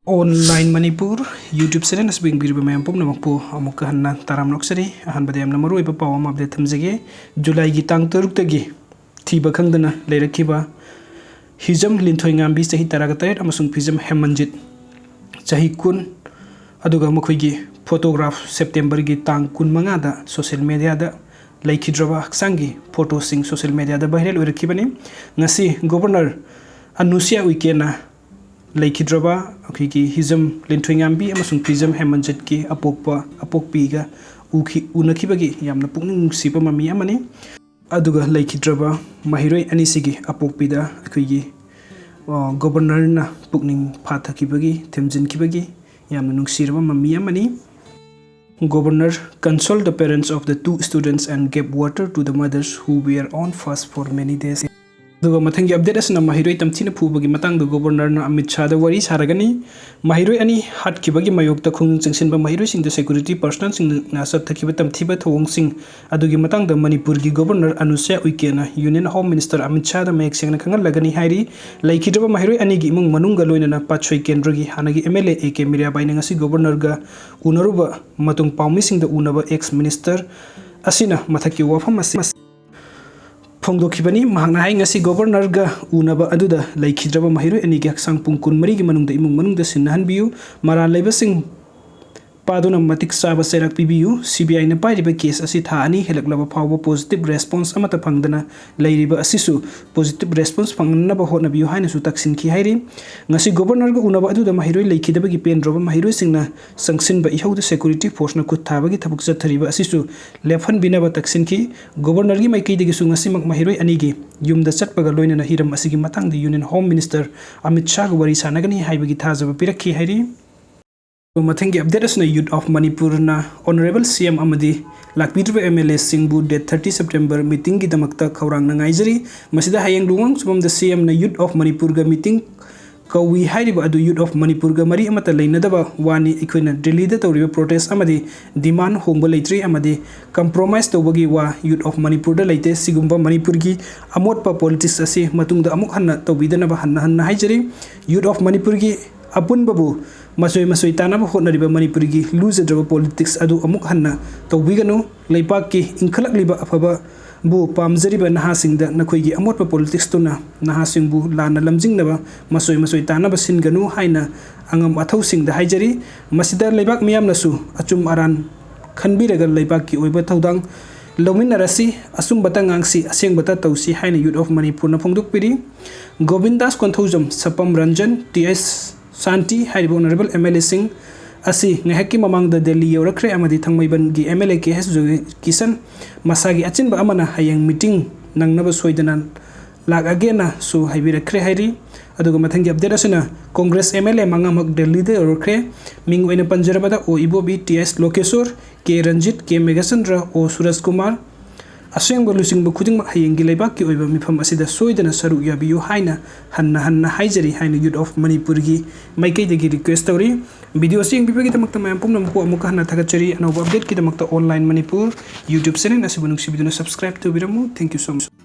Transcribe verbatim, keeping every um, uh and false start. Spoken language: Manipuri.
Online Manipur YouTube channel ꯑꯁꯤꯕꯨ ꯌꯦꯡꯕꯤꯔꯤꯕ ꯃꯌꯥꯝ ꯄꯨꯝꯅꯃꯛꯄꯨ ꯑꯃꯨꯛꯀ ꯍꯟꯅ ꯇꯔꯥꯝꯅ ꯑꯣꯛꯆꯔꯤ꯫ ꯑꯍꯥꯟꯕꯗ ꯌꯥꯝꯅ ꯃꯔꯨꯑꯣꯏꯕ ꯄꯥꯎ ꯑꯃ update ꯊꯝꯖꯒꯦ꯫ ꯖꯨꯂꯥꯏꯒꯤ ꯇꯥꯡ ꯇꯔꯨꯛꯇꯒꯤ ꯊꯤꯕ ꯈꯪꯗꯅ ꯂꯩꯔꯛꯈꯤꯕ ꯍꯤꯖꯝ ꯂꯤꯟꯊꯣꯏꯉꯥꯝꯕꯤ, ꯆꯍꯤ ꯇꯔꯥꯒ ꯇꯔꯦꯠ, ꯑꯃꯁꯨꯡ ꯐꯤꯖꯝ ꯍꯦꯃꯟꯖꯤꯠ, ꯆꯍꯤ ꯀꯨꯟ, ꯑꯗꯨꯒ ꯃꯈꯣꯏꯒꯤ photograph Septemberꯒꯤ ꯇꯥꯡ ꯀꯨꯟꯃꯉꯥꯗ social mediaꯗ ꯂꯩꯈꯤꯗ꯭ꯔꯕ ꯍꯛꯆꯥꯡꯒꯤ photoꯁꯤꯡ social mediaꯗ viral ꯑꯣꯏꯔꯛꯈꯤꯕꯅꯤ꯫ ꯉꯁꯤ Governor ꯑꯅꯨꯁ꯭ꯌꯥ ꯎꯏꯀꯦꯅ ꯂꯩꯈꯤꯗ꯭ꯔꯕ ꯑꯩꯈꯣꯏꯒꯤ ꯍꯤꯖꯝ ꯂꯤꯟꯊꯣꯏꯉꯥꯝꯕꯤ ꯑꯃꯁꯨꯡ ꯐꯤꯖꯝ ꯍꯦꯃꯟꯖꯤꯠꯀꯤ ꯑꯄꯣꯛꯄ, ꯑꯄꯣꯛꯄꯤꯒ ꯎꯈꯤ-, ꯎꯅꯈꯤꯕꯒꯤ ꯌꯥꯝꯅ ꯄꯨꯛꯅꯤꯡ ꯅꯨꯡꯁꯤꯕ ꯃꯃꯤ ꯑꯃꯅꯤ꯫ ꯑꯗꯨꯒ ꯂꯩꯈꯤꯗ꯭ꯔꯕ ꯃꯍꯩꯔꯣꯏ ꯑꯅꯤꯁꯤꯒꯤ ꯑꯄꯣꯛꯄꯤꯗ ꯑꯩꯈꯣꯏꯒꯤ, ꯑ, Governorꯅ ꯄꯨꯛꯅꯤꯡ ꯐꯥꯊꯈꯤꯕꯒꯤ, ꯊꯦꯝꯖꯤꯟꯈꯤꯕꯒꯤ ꯌꯥꯝꯅ ꯅꯨꯡꯁꯤꯔꯕ ꯃꯃꯤ ꯑꯃꯅꯤ꯫ Governor, console the parents of the two students and gave water to the mothers who were on fast for many days. ꯑꯗꯨꯒ ꯃꯊꯪꯒꯤ update ꯑꯁꯤꯅ ꯃꯍꯩꯔꯣꯏ ꯇꯝꯊꯤꯅ ꯐꯨꯕꯒꯤ ꯃꯇꯥꯡꯗ Governorꯅ ꯑꯃꯤꯠ ꯁꯥꯍꯗ ꯋꯥꯔꯤ ꯁꯥꯔꯒꯅꯤ꯫ ꯃꯍꯩꯔꯣꯏ ꯑꯅꯤ ꯍꯥꯠꯈꯤꯕꯒꯤ ꯃꯥꯌꯣꯛꯇ ꯈꯣꯡꯖꯪ ꯆꯪꯁꯤꯟꯕ ꯃꯍꯩꯔꯣꯏꯁꯤꯡꯗ security personnelꯁꯤꯡꯅ ꯆꯠꯊꯈꯤꯕ ꯇꯝꯊꯤꯕ ꯊꯧꯑꯣꯡꯁꯤꯡ ꯑꯗꯨꯒꯤ ꯃꯇꯥꯡꯗ ꯃꯅꯤꯄꯨꯔꯒꯤ Governor ꯑꯅꯨꯁ꯭ꯌꯥ ꯎꯏꯀꯦꯅ Union Home Minister Amit ꯁꯥꯍꯗ ꯃꯌꯦꯛ ꯁꯦꯡꯅ ꯈꯪꯍꯜꯂꯒꯅꯤ ꯍꯥꯏꯔꯤ꯫ ꯂꯩꯈꯤꯗ꯭ꯔꯕ ꯃꯍꯩꯔꯣꯏ ꯑꯅꯤꯒꯤ ꯏꯃꯨꯡ ꯃꯅꯨꯡꯒ ꯂꯣꯏꯅꯅ ꯄꯥꯠꯁꯣꯏ ꯀꯦꯟꯗ꯭ꯔꯒꯤ ꯍꯥꯟꯅꯒꯤ MLA A K ꯃꯤꯔꯥꯕꯥꯏꯅ ꯉꯁꯤ Governorꯒ ꯎꯅꯔꯨꯕ ꯃꯇꯨꯡ ꯄꯥꯎꯃꯤꯁꯤꯡꯗ ꯎꯅꯕ ex minister ꯑꯁꯤꯅ ꯃꯊꯛꯀꯤ ꯋꯥꯐꯝ ꯑꯁꯤ ꯐꯣꯡꯗꯣꯛꯈꯤꯕꯅꯤ꯫ ꯃꯍꯥꯛꯅ ꯍꯥꯏ, ꯉꯁꯤ Governorꯒ ꯎꯅꯕ ꯑꯗꯨꯗ ꯂꯩꯈꯤꯗ꯭ꯔꯕ ꯃꯍꯩꯔꯣꯏ ꯑꯅꯤꯒꯤ ꯍꯛꯆꯥꯡ ꯄꯨꯡ ꯀꯨꯟꯃꯔꯤꯒꯤ ꯃꯅꯨꯡꯗ ꯏꯃꯨꯡ ꯃꯅꯨꯡꯗ ꯁꯤꯟꯅꯍꯟꯕꯤꯌꯨ, ꯃꯔꯥꯜ ꯂꯩꯕꯁꯤꯡ ꯄꯥꯗꯨꯅ ꯃꯇꯤꯛ ꯆꯥꯕ ꯆꯩꯔꯥꯛ ꯄꯤꯕꯤꯌꯨ꯫ CBIꯅ ꯄꯥꯏꯔꯤꯕ case ꯑꯁꯤ ꯊꯥ ꯑꯅꯤ ꯍꯦꯜꯂꯛꯂꯕ ꯐꯥꯎꯕ positive response ꯑꯃꯠꯇ ꯐꯪꯗꯅ ꯂꯩꯔꯤꯕ ꯑꯁꯤꯁꯨ positive response ꯐꯪꯅꯅꯕ ꯍꯣꯠꯅꯕꯤꯌꯨ ꯍꯥꯏꯅꯁꯨ ꯇꯛꯁꯤꯟꯈꯤ ꯍꯥꯏꯔꯤ꯫ ꯉꯁꯤ Governorꯒ ꯎꯅꯕ ꯑꯗꯨꯗ ꯃꯍꯩꯔꯣꯏ ꯂꯩꯈꯤꯗꯕꯒꯤ ꯄꯦꯟꯗ꯭ꯔꯕ ꯃꯍꯩꯔꯣꯏꯁꯤꯡꯅ ꯆꯪꯁꯤꯟꯕ ꯏꯍꯧꯗ security forceꯅ ꯈꯨꯠ ꯊꯥꯕꯒꯤ ꯊꯕꯛ ꯆꯠꯊꯔꯤꯕ ꯑꯁꯤꯁꯨ ꯂꯦꯞꯍꯟꯕꯤꯅꯕ ꯇꯛꯁꯤꯟꯈꯤ꯫ Governorꯒꯤ ꯃꯥꯏꯀꯩꯗꯒꯤꯁꯨ ꯉꯁꯤꯃꯛ ꯃꯍꯩꯔꯣꯏ ꯑꯅꯤꯒꯤ ꯌꯨꯝꯗ ꯆꯠꯄꯒ ꯂꯣꯏꯅꯅ ꯍꯤꯔꯝ ꯑꯁꯤꯒꯤ ꯃꯇꯥꯡꯗ Union Home Minister ꯑꯃꯤꯠ ꯁꯥꯍꯒ ꯋꯥꯔꯤ ꯁꯥꯟꯅꯒꯅꯤ ꯍꯥꯏꯕꯒꯤ ꯊꯥꯖꯕ ꯄꯤꯔꯛꯈꯤ ꯍꯥꯏꯔꯤ꯫ ꯃꯊꯪꯒꯤ update ꯑꯁꯤꯅ Youth of Manipurꯅ Honourable CM ꯑꯃꯗꯤ ꯂꯥꯛꯄꯤꯗ꯭ꯔꯤꯕ MLAꯁꯤꯡꯕꯨ date thirty September meetingꯒꯤꯗꯃꯛꯇ ꯈꯧꯔꯥꯡꯅ ꯉꯥꯏꯖꯔꯤ꯫ ꯃꯁꯤꯗ ꯍꯌꯦꯡ ꯂꯨꯋꯥꯡ ꯆꯨꯝꯕꯝꯗ CMꯅ Youth of Manipurꯒ meeting ꯀꯧꯏ ꯍꯥꯏꯔꯤꯕ ꯑꯗꯨ Youth of Manipurꯒ ꯃꯔꯤ ꯑꯃꯠꯇ ꯂꯩꯅꯗꯕ ꯋꯥꯅꯤ꯫ ꯑꯩꯈꯣꯏꯅ ꯗꯤꯜꯂꯤꯗ ꯇꯧꯔꯤꯕ protest ꯑꯃꯗꯤ demand ꯍꯣꯡꯕ ꯂꯩꯇ꯭ꯔꯤ ꯑꯃꯗꯤ compromise ꯇꯧꯕꯒꯤ ꯋꯥ Youth of Manipurꯗ ꯂꯩꯇꯦ꯫ ꯁꯤꯒꯨꯝꯕ ꯃꯅꯤꯄꯨꯔꯒꯤ ꯑꯃꯣꯠꯄ politics ꯑꯁꯤ ꯃꯇꯨꯡꯗ ꯑꯃꯨꯛ ꯍꯟꯅ ꯇꯧꯕꯤꯗꯅꯕ ꯍꯟꯅ ꯍꯟꯅ ꯍꯥꯏꯖꯔꯤ꯫ Youth of Manipurꯒꯤ ꯑꯄꯨꯟꯕꯕꯨ ꯃꯆꯣꯏ ꯃꯆꯣꯏ ꯇꯥꯅꯕ ꯍꯣꯠꯅꯔꯤꯕ ꯃꯅꯤꯄꯨꯔꯒꯤ ꯂꯨꯖꯗ꯭ꯔꯕ politics ꯑꯗꯨ ꯑꯃꯨꯛ ꯍꯟꯅ ꯇꯧꯕꯤꯒꯅꯨ꯫ ꯂꯩꯕꯥꯛꯀꯤ ꯏꯟꯈꯠꯂꯛꯂꯤꯕ ꯑꯐꯕꯕꯨ ꯄꯥꯝꯖꯔꯤꯕ ꯅꯍꯥꯁꯤꯡꯗ ꯅꯈꯣꯏꯒꯤ ꯑꯃꯣꯠꯄ politicsꯇꯨꯅ ꯅꯍꯥꯁꯤꯡꯕꯨ ꯂꯥꯟꯅ ꯂꯝꯖꯤꯡꯅꯕ, ꯃꯆꯣꯏ ꯃꯆꯣꯏ ꯇꯥꯅꯕ ꯁꯤꯟꯒꯅꯨ ꯍꯥꯏꯅ ꯑꯉꯝ ꯑꯊꯧꯁꯤꯡꯗ ꯍꯥꯏꯖꯔꯤ꯫ ꯃꯁꯤꯗ ꯂꯩꯕꯥꯛ ꯃꯤꯌꯥꯝꯅꯁꯨ ꯑꯆꯨꯝ ꯑꯔꯥꯟ ꯈꯟꯕꯤꯔꯒ ꯂꯩꯕꯥꯛꯀꯤ ꯑꯣꯏꯕ ꯊꯧꯗꯥꯡ ꯂꯧꯃꯤꯟꯅꯔꯁꯤ꯫ ꯑꯆꯨꯝꯕꯇ ꯉꯥꯡꯁꯤ, ꯑꯁꯦꯡꯕꯇ ꯇꯧꯁꯤ ꯍꯥꯏꯅ Youth of Manipurꯅ ꯐꯣꯡꯗꯣꯛꯄꯤꯔꯤ꯫ ꯒꯣꯕꯤꯟꯗꯥꯁ ꯀꯣꯟꯊꯧꯖꯝ, ꯁꯄꯝ ꯔꯟꯖꯟ, ꯇꯤ ꯑꯩꯆ ꯁꯥꯟꯇꯤ ꯍꯥꯏꯔꯤꯕ honourable MLAꯁꯤꯡ ꯑꯁꯤ ꯉꯥꯏꯍꯥꯛꯀꯤ ꯃꯃꯥꯡꯗ ꯗꯦꯜꯂꯤ ꯌꯧꯔꯛꯈ꯭ꯔꯦ ꯑꯃꯗꯤ ꯊꯥꯡꯃꯩꯕꯟꯒꯤ MLA ꯀꯦ ꯑꯦꯁ ꯖꯣꯏꯀꯤꯁꯟ ꯃꯁꯥꯒꯤ ꯑꯆꯤꯟꯕ ꯑꯃꯅ ꯍꯌꯦꯡ meeting ꯅꯪꯅꯕ ꯁꯣꯏꯗꯅ ꯂꯥꯛꯑꯒꯦꯅꯁꯨ ꯍꯥꯏꯕꯤꯔꯛꯈ꯭ꯔꯦ ꯍꯥꯏꯔꯤ꯫ ꯑꯗꯨꯒ ꯃꯊꯪꯒꯤ update ꯑꯁꯤꯅ Congress MLA ꯃꯉꯥꯃꯛ ꯗꯦꯜꯂꯤꯗ ꯌꯧꯔꯛꯈ꯭ꯔꯦ꯫ ꯃꯤꯡ ꯑꯣꯏꯅ ꯄꯟꯖꯔꯕꯗ ꯑꯣ ꯏꯕꯣꯕꯤ, ꯇꯤ ꯑꯩꯆ ꯂꯣꯀꯦꯁꯣꯔ, ꯀꯦ ꯔꯟꯖꯤꯠ, ꯀꯦ ꯃꯦꯘꯆꯟꯗ꯭ꯔ, ꯑꯣ ꯁꯨꯔꯖ ꯀꯨꯃꯥꯔ꯫ ꯑꯁꯦꯡꯕ ꯂꯨꯆꯤꯡꯕ ꯈꯨꯗꯤꯡꯃꯛ ꯍꯌꯦꯡꯒꯤ ꯂꯩꯕꯥꯛꯀꯤ ꯑꯣꯏꯕ ꯃꯤꯐꯝ ꯑꯁꯤꯗ ꯁꯣꯏꯗꯅ ꯁꯔꯨꯛ ꯌꯥꯕꯤꯌꯨ ꯍꯥꯏꯅ ꯍꯟꯅ ꯍꯟꯅ ꯍꯥꯏꯖꯔꯤ ꯍꯥꯏꯅ Youth of Manipurꯒꯤ ꯃꯥꯏꯀꯩꯗꯒꯤ request ꯇꯧꯔꯤ꯫ Video ꯑꯁꯤ ꯌꯦꯡꯕꯤꯕꯒꯤꯗꯃꯛꯇ ꯃꯌꯥꯝ ꯄꯨꯝꯅꯃꯛꯄꯨ ꯑꯃꯨꯛꯀ ꯍꯟꯅ ꯊꯥꯒꯠꯆꯔꯤ꯫ ꯑꯅꯧꯕ updateꯀꯤꯗꯃꯛꯇ Online Manipur YouTube channel ꯑꯁꯤꯕꯨ ꯅꯨꯡꯁꯤꯕꯤꯗꯨꯅ subscribe ꯇꯧꯕꯤꯔꯝꯃꯨ꯫ Thank you so much꯫